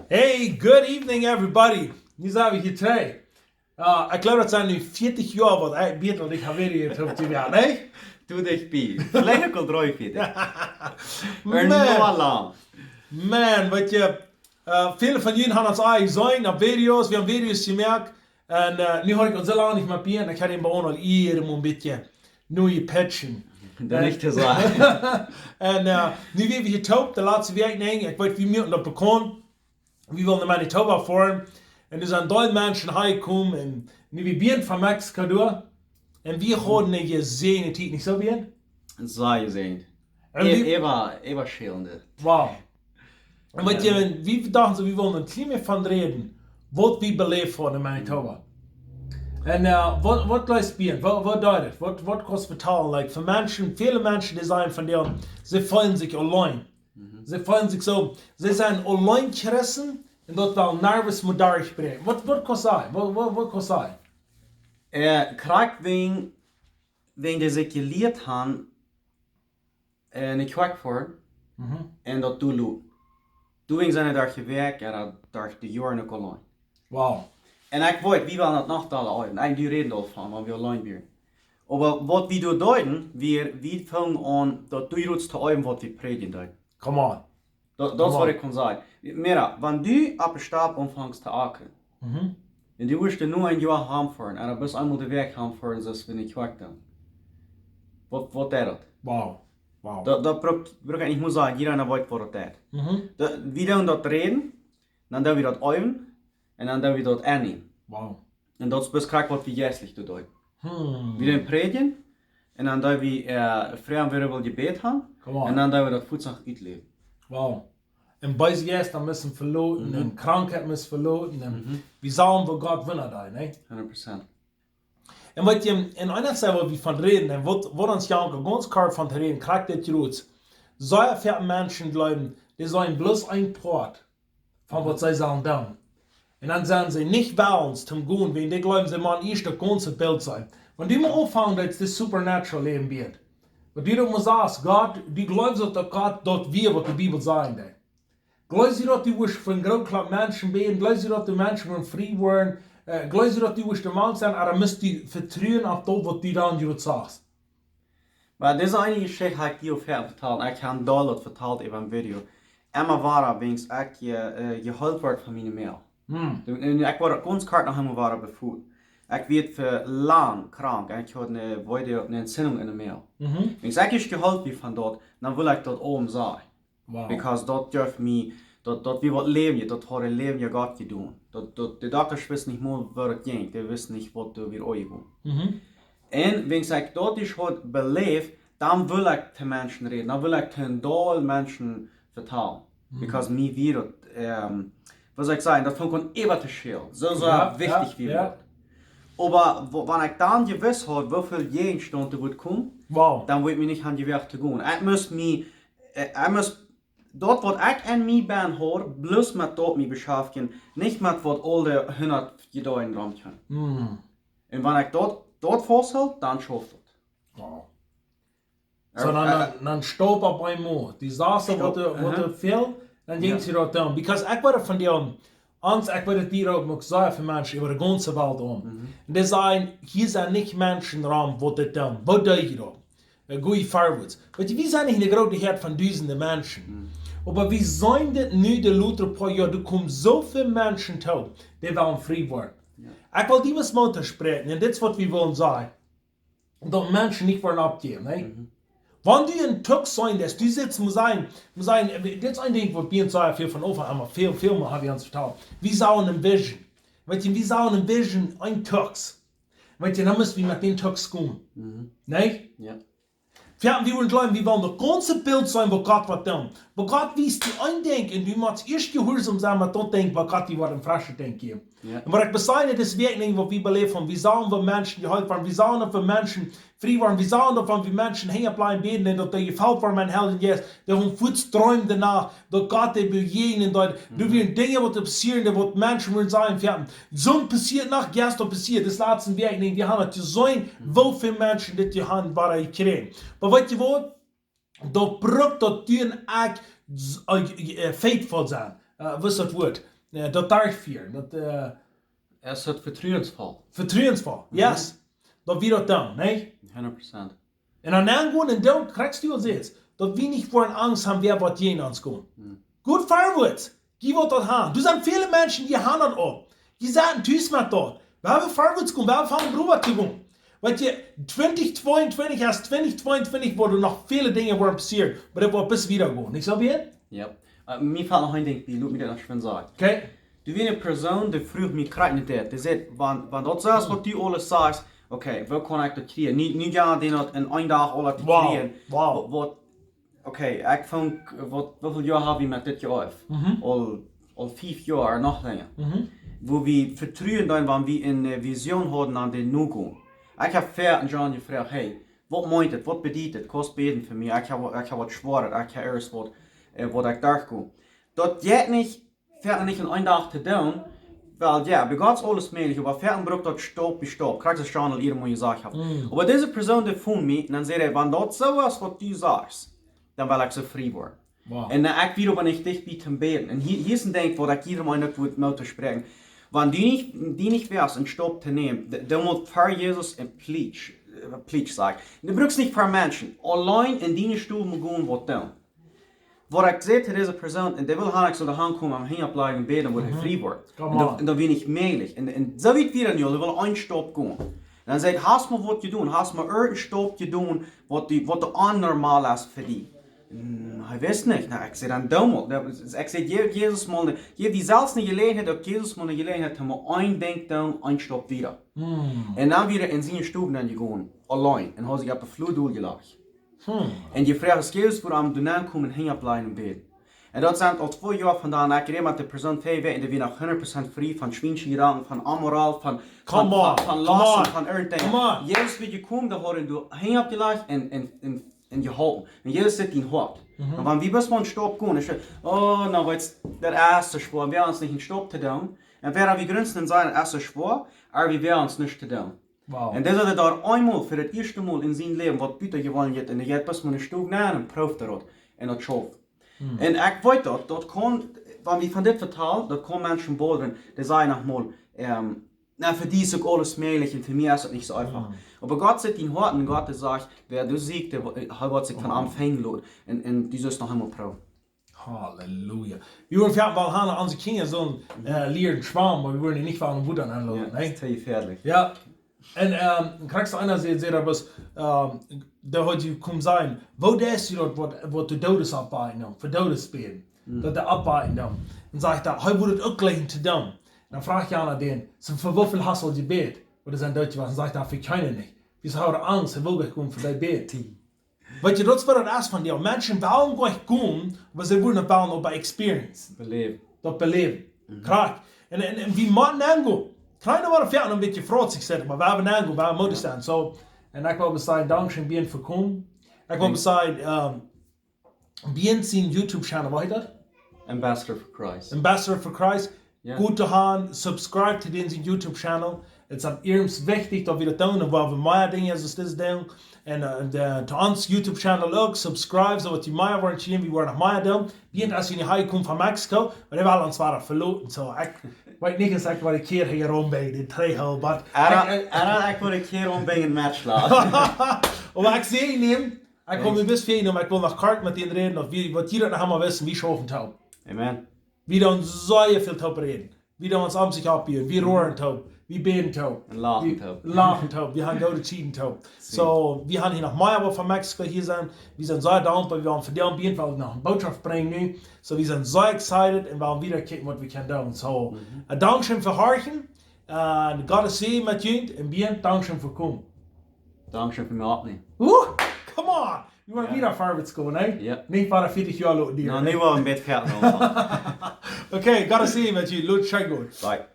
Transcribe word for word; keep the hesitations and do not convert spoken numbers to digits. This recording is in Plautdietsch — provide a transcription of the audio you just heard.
Hey, good evening, everybody. Nu sent wie hia trigj. Äh, ekj gleew, daut sent nu vieetich Joa, waut ekj, Bieter un ekj haben Videos hia opp de Welt, ne? Du dicht bie. Veleicht uk aul dree, vieetich. Een Joa lang. Man, weetst du, äh, väle von junt haben ons aul jeseenen opp Videos, wie haben Videos jemoakt. Un, äh, nu haud ekj aul soo lang nich mea bie, un ekj haud am bie ons aul hia een bät nich jepatcht. Daut nich to sajen. Un, äh, nu wia wie hia toop, de latste Wäakj, nä, ekj weet, wie motten daut bekaunt. Wie wullen no Manitoba foaren. Un doa sent väl Menschen hia jekomen. Un nu wia wie von Mexiko doa. Un wie hauden eene jesäajende Tiet, nich soo, Bieter? Sea jesäajent. Un wie äwa, äwa schälende. Wow. Un weetst du, wie dochten soo, wie wullen een kjlien bät von räden, waut wie beläft haben en Manitoba. Un, äh, waut, waut leist Bieter? Waut, waut deit et? Waut, waut kaust vetalen? Like, fa Menschen, väle Menschen, dee sajen von dee, see feelen sikj auleen. See feelen sikj soo, see sent auleen Christen un daut well nervös mott derchbrinjen. Waut, waut kaust sajen? Waut, waut, waut kaust sajen? Äh, krakjt wäajen, wäajen dee sikj jelieet haben, äh, enne Kjoakj foaren, un daut doa loten. Doawäajen sent see derch de Wäakj, ooda derch de Joaren uk auleen. Wow. Un ekj weet, wie wellen daut noch aula äwen. Ekj, du rätst doavon, wan wie auleen wieren. Oba waut wie doa deeden, wie, wie fungen aun, daut doa rut to äwen, waut wie prädjen deeden. Come on. Daut, daut es waut ekj kaun sajen. Mira, wan du opp de Stap aunfangst to akren, un du woascht nu een Joa hanfoaren, un dan best eemol de Wäakj hanfoaren, soo aus wie enne Kjoakj dan. Waut, waut deit daut? Wow. Wow. Daut, daut bruck, bruck ekj nich mea sajen, jieda eena weet, waut daut deit. Daut, wie doonen daut räden, dan doo wie daut äwen, un dan doo wie daut aunnämen. Wow. Un daut es bloos krakjt, waut wie jeistlich doa deeden. Wie doonen prädjen, un dan doo wie, äh, froagen, wäa well Jebäd haben, un dan doo wie daut foaken utläwen. Wow. Un beese Jeista motten veloten, un Krankheit mott veloten, un wie sagen, woo Gott Wunda deed, nä? Hundat Prozent. Un weetst du, un eent es, wua wie von räden, un waut, waut ons jankat gaunz kort von to räden, krakjt dit hia. Sea väl Menschen jleewen, dee sent bloos een Poat von waut see sellen doonen. Un dan sent see nich wellens toom gonen, wiels dee jleewen, see motten ieescht daut gaunze Bilt seenen. Wan du mol aunfangst, daut es daut supernatural Läwen wieet. Waut du daut mol sajchst, Gott, du jleefst daut, daut Gott daut wia, waut de Bibel sajen deit. Jleefst du daut, du woascht fa een groot Klomp Menschen bäden? Jleefst du daut, de Menschen woaren frie woaren? Äh, jleefst du daut, du woascht de Maun sennen? Ooda motst du vetruen opp daut, waut du dan jrod sajchst? Oba dise eene Jeschicht hab ekj die aul väl vetalt. Ekj hab doa daut vetalt äwa een Video. Emma wada, wiels ekj, äh, jeheelt wort von miene Mäl. Hm. Un, un ekj wort gaunz kort noch emma wada befriet. Ekj wia fa lang krank. Ekj haud eene, wia eene Entzündung enne Mäl. Mhm. Wiels ekj ieescht jeheelt wia von daut, dan wull ekj daut aula sajen. Wow. Because daut jeef mie, daut, daut wia waut Läwen, daut haud een Läwen je Gott jedonen. Daut, daut, de Dokta wist nich mol, woo daut jinkj. Dee wist nich, waut doa wia aunjegonen. Mhm. Un wan ekj daut ieescht haud beläft, dan wull ekj to Menschen räden. Dan wull ekj to een Deel Menschen vetalen. Mhm. Because mie wia daut, ähm, waut saul ekj sajen, daut funk ekj äwa to schälen. Soo, soo wichtich wia daut. Oba wa-, wan ekj dan jewist haud, woo väl Jäajenstaunt doa wudd komen, wow, dan wudd ekj mie nich aun jewoacht to gonen. Ekj must mie, äh, ekj must daut, waut ekj en mie bennen haud, bloos met daut mie beschaftjen, nich met waut aul de hundat Jedanken rom kjennen. Mm. Un wan ekj daut, daut fausthilt, dan schauft daut. Wow. Soo, dan, äh, dan, dan staup opp eemol. Dee Sachen, waut, aha, waut fält, dan denkjst du daut aun. Because ekj wull von die aun, ons, ekj wull die uk mol sajen fa Menschen äwa de gaunze Welt om. Mhm. Un dee sajen, hia sent nich Menschen rom, waut dit doonen. Waut doo jie dan? Äh, go jie forwards. Weetst du, wie sent nich enne groote Häad von dusende Menschen. Mhm. Oba wie sent dit nu de latste poa Joa, doa komen soo väl Menschen too, dee wellen frie woaren. Jo. Ekj well die waut Moot toospräakjen, un dit es waut wie wellen sajen. Daut Menschen nich woaren oppjäwen, nä? Mhm. Wan du een Tux seenen deist, du sitst, mott sennen, mott sennen, äh, dit es een Dinkj, waut wie ons sea väl von Aunfank aun, väl, väl mol hab wie ons vetalt. Wie sagen eene Vision. Weetst du, wie sagen eene Vision, een Tux. Weetst du, dan mott wie met dän Tux gonen. Mhm. Nä? Jo. Jo, wie wellen jleewen, wie wellen daut gaunze Bilt seenen, waut Gott woat doonen. Oba Gott wiest die een Dinkj un du motst ieescht jehuarsom sennen met daut Dinkj, waut Gott die woat een freschet Dinkj jäwen. Jo. Un waut ekj beseene, dit es werkjlich waut wie beläft haben. Wie sagen, woo Menschen jeheelt woaren. Wie sagen, daut woo Menschen frie woaren. Wie sagen, daut wan wie Menschen hanjebleiwen bäden, un daut dee jefelt woaren met dän Heiljen Jeist, dee haben fuaz Dreem doano, daut Gott dee bejäajnen deed. Mhm. Doa wieren Dinja, waut doa passieren, waut Menschen wudden sajen, jo, soo passieet noch, jo, daut passieet. Dit latste Wäakj, ekj denkj, wie haben daut jeseenen, mhm, woo väl Menschen dit haben wada jekjräajen. Oba weetst du waut? Daut brukt daut du un ekj s-, äh, äh, faithful sennen. äh, waut es daut Wuat? Äh, daut derchfieren, daut, äh, Es daut vetruensvoll? Vetruensvoll, yes. Daut wie daut doonen, nä? Hundert Prozent. Un dan aungonen un dan kjrichst du ons jetzt, daut wie nich woaren Angst haben, wäa woat jäajen ons gonen. Goot verwoats, jie woat daut haben. Doa sent väle Menschen, dee haben daut aul. Dee sent tus met daut. Wie haben verwoats gonen, wie haben von Bruder to gonen. Weetst du, twintich tweeuntwintich, aus twintich tweeuntwintich woaren noch väle Dinja woaren passieren, oba daut woat bat wieda gonen. Nich soo, Björn? Jo. Äh, mie felt noch een Dinkj bie, lot mie daut noch schwind sajen. Okay. Doa wia eene Persoon, dee fruach mie krakjt dit. Dee säd, wan, wan daut soo es waut du aules sajchst, okay, woo kaun ekj daut kjrieen? Nu, nu jeit daut en een Dach aules to Wow, kjrieen. wow. Waut, waut, okay, ekj funk, waut, woo väl Joa hab wie met dit jeoft? Aul, aul fief Joa, noch lenja. Woo wie vetruen dan, wan wie eene, äh, Vision hauden aun dän nogonen. Ekj hab ver een John jefroacht, hey, waut meent et, waut bediet et, kaust bäden fa mie, ekj hab, ekj hab waut Schwoaret, ekj hab irjent waut, äh, waut ekj derchgo. Daut jeit nich, ver nich en een Dach to doonen, wiels jo, bie Gott es aules mäajlich, oba ver brukt daut Staup bie Staup, krakjt aus John aul ieescht mol jesajcht haft. Oba dise Persoon, dee foon mie, un dan säd hee, wan daut soo es waut du sajchst, dan well ekj soo frie woaren. Wow. Un, äh, ekj wia oba nich dicht bie to bäden. Un hia, hia es een Dinkj, waut ekj jiedrem eenen wudd Moot toospräakjen. Wan du nich, du nich woascht een Staup to nämen, d-, dan mott ver Jesus een Pleadj, äh, Pleadj sajen. Du brukst nich ver Menschen. Auleen en diene Stow mol gonen waut doonen. Waut ekj säd to dise Persoon, un dee wull han ekj sull doa hankomen, am Henj oppläajen un bäden, daut hee frie woat. Come Un daut, on. Un daut wia nich mäajlich. Un, un soo wiet wia daut nu, dee wull een Staup gonen. Dan säd ekj, hast mol waut jedonen, hast mol irjent een Staup jedonen, waut die, waut die onnormal es fa die. Hm, hee wist nich. Na, ekj säd dan, doo mol. Daut es, ekj säd, jeff Jesus mol eene, jeff die selfst eene Jeläajenheit, daut Jesus mol eene Jeläajenheit, om mol een Dinkj to doonen, een Staup wieda. Un dan wia hee en siene Stow nenjegonen, auleen, un haud sikj opp de Flua doljelajcht. Un jefroacht, es Jesus, wuarom du nenkomen, Henj oppläajen un bäden. Un daut sent aul twee Joa vondoag, ekj räd met de Persoon twee Wäakjen, dee wia noch hundat Prozent frie von schwiensche Jedanken, von amoral, von, von, Come on, von, von come Lasten, on, von irjent Dinja. Come on. Jesus wia jekomen, dee haud am doa Henj oppjelajcht un, un, un, un jeholpen. Un Jesus sitt em Hoat. Un wan wie bloos mol een Staup gonen, es, oh, na, weetst, daut es soo schwoa, wie haben ons nich een Staup to doonen. Un wäa wie grunzen un sajen, daut es soo schwoa, oba wie woagen ons nich to doonen. Wow. Un dee säd daut eemol, fa daut ieeschte Mol en sien Läwen, waut buta jeweenlich es, un hee jeit bloos mol een Staup nenn un proowt daut. Un daut schauft. Un ekj weet daut, daut kaun, wan wie von dit vetalen, daut kaun Menschen boddren, dee sajen noch mol, ähm, na, fa die es uk aules mäajlich un fa mie es daut nich soo eefach. Oba Gott sitt em Hoat un Gott, dee sajcht, wäa doa sieekjt, dee wo-, hee woat sikj von am finjen loten. Un, un du sust noch eemol proowen. Halleluja. Wie wellen foaken wellen haben, onse Kjinja sellen, äh, lieren schwamen, oba wie wellen nich wellen Wota nenloten, Jo, nä? daut es jefäadlich. Jo. Un, ähm, krakjt eena säd, säd daut, ähm, doa haud hee komen sajen, woo deist du daut, waut, waut de Doodes oppwakjen doonen, fa Doodes bäden, daut dee oppwakjen doonen. Un sajcht hee, hee wudd daut uk jlikjen to doonen. Dan fruach eena dän, soo, fa woo väl hast du aul jebät? Ooda sent doot jeworden? Sajcht hee, fa kjeene nich. Wiels hee haud Angst, hee wull nich komen fa dee bäden. Weetst du, daut es waut daut es von die. Menschen wellen nich komen, oba see wellen daut wellen opp experience. Beläwen. Daut beläwen. Krakjt. Un, un, un wie motten dan gonen. Kjliene woaren foaken een bät frotsch, ekj saj, oba wie haben dan gonen, wie haben motten sennen. Soo, un ekj well bloos sajen, dankscheen, Björn, fa komen. Ekj well bloos sajen, ähm, Björn sien YouTube-Channel, waut heet daut? Ambassador for Christ. Ambassador for Christ. Jo. Goot to haben, subscribe to dän sien YouTube-Channel. Et es ieescht wichtich, daut wie daut doonen, un wie haben mea Dinja aus dit doonen. Un, äh, un, äh, to ons YouTube-Channel uk, subscribe, soo daut jie mea woaren seenen, wie woaren noch mea doonen. Wie sent aus jie hia komen von Mexiko, oba dee wellen ons wada veloten, soo, ekj weet nich, aus ekj woa een Kjäl hia rom bie dän Trejo, oba Aaron, ekj, ekj, Aaron, ekj wull een Kjäl rom bie dän Match laten. oba ekj see am, ekj kom bloos ver am, ekj well noch kort met am räden, daut wie, waut jie daut noch emma weeten, wie schaufen toop. Amen. Wie doonen sea väl toop räden. Wie doonen ons om sikj oppbuen. Wie roaren toop. Wie bäden toop. Un lachen Wie toop. Lachen toop. Wie haben goode Tieden toop. Soo, wie haben hia noch mea waut von Mexiko hia sent. Wie sent sea dankboa, wie wellen fa dee Band, wie wellen noch eene Botschaft brinjen nu. Soo, wie sent sea excited un wellen wieda kjikjen, waut wie kjennen doonen. Soo, äh, dankscheen fa horchen. Äh, Gott sie met junt un Björn, dankscheen fa komen. Dankscheen fa mie uk, nä? Uh, come on! Wie woaren Jo. wieda verwoats gonen, nä? Jo. Nich wada vieetich Joa loten dieren, Na, nä? nu woa wie een bät foaken aunfangen. Okay, Gott sie met junt. Lot scheen goot. Bye.